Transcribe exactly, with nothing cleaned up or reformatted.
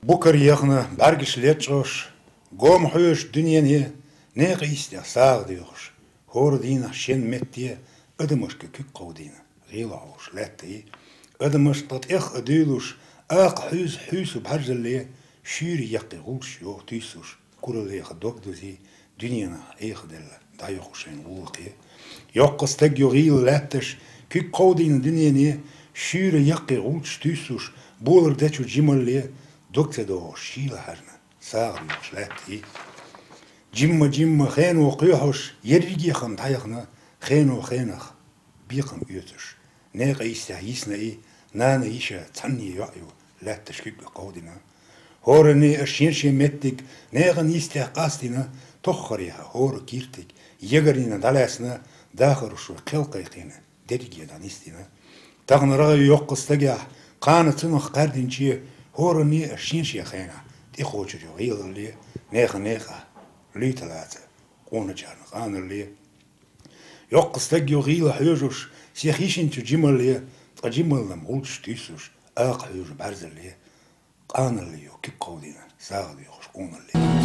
Букар яхна бӀаргаш лечкъош, гома хьоьжуш дуьнене, некъа йистехь сагӀа доьхуш, хӀора дийнахь шен метте адамашка куьг кховдийна, гӀийла хьош лаьттий. Адамаш ткъа тӀех а дуьйлуш, акха хьуьйса хьуьйсу бӀарзалле, шуьйра яккхий гӀулчаш йоху туьйсуш, кураллеха дог дузий, дуьненах Ӏехаделла дӀайоху шайн гӀуллакхе. Йоккха стаг ю гӀийла лаьтташ, куьг кховдийна дуьнене, шуьйра яккхий гӀулчаш туьйсуш, болар дечу жималле, дог ца догӀуш шийла хьаьжна, сагӀа доьхуш лаьттий. Жимма-жимма хено кхоьхьуш, ерриге хам дӀаяхна, хено хенах бекхам оьцуш, некъа йистехь йисна и, нана йиша цхьанне йоӀ ю, лаьтташ куьг кховдина. ХӀоранне а шен-шен меттиг некъан йистехь къастийна, тоххарехьа хӀора киртиг, ягарнина дӀалаьцна, дахарш вай кхел кхайкхийна, дерриге дӀанисдина. Тахана рагӀ ю йоккха стагехь, кхана цунах кхаьрдинче, хӀоранне а шен-шен хенахь тӀекхочур ю гӀийлалле, нехан некъахь луьйта лаца къоначарна къаналле. Йоккха стаг ю гӀийла хьоьжуш, сех йишинчу жималле, ткъа жималлам гӀулчаш туьйсуш, акха хьоьжу бӀаьрзалле, къаналле ю куьг кховдийна, сагӀа доьхуш къоналле.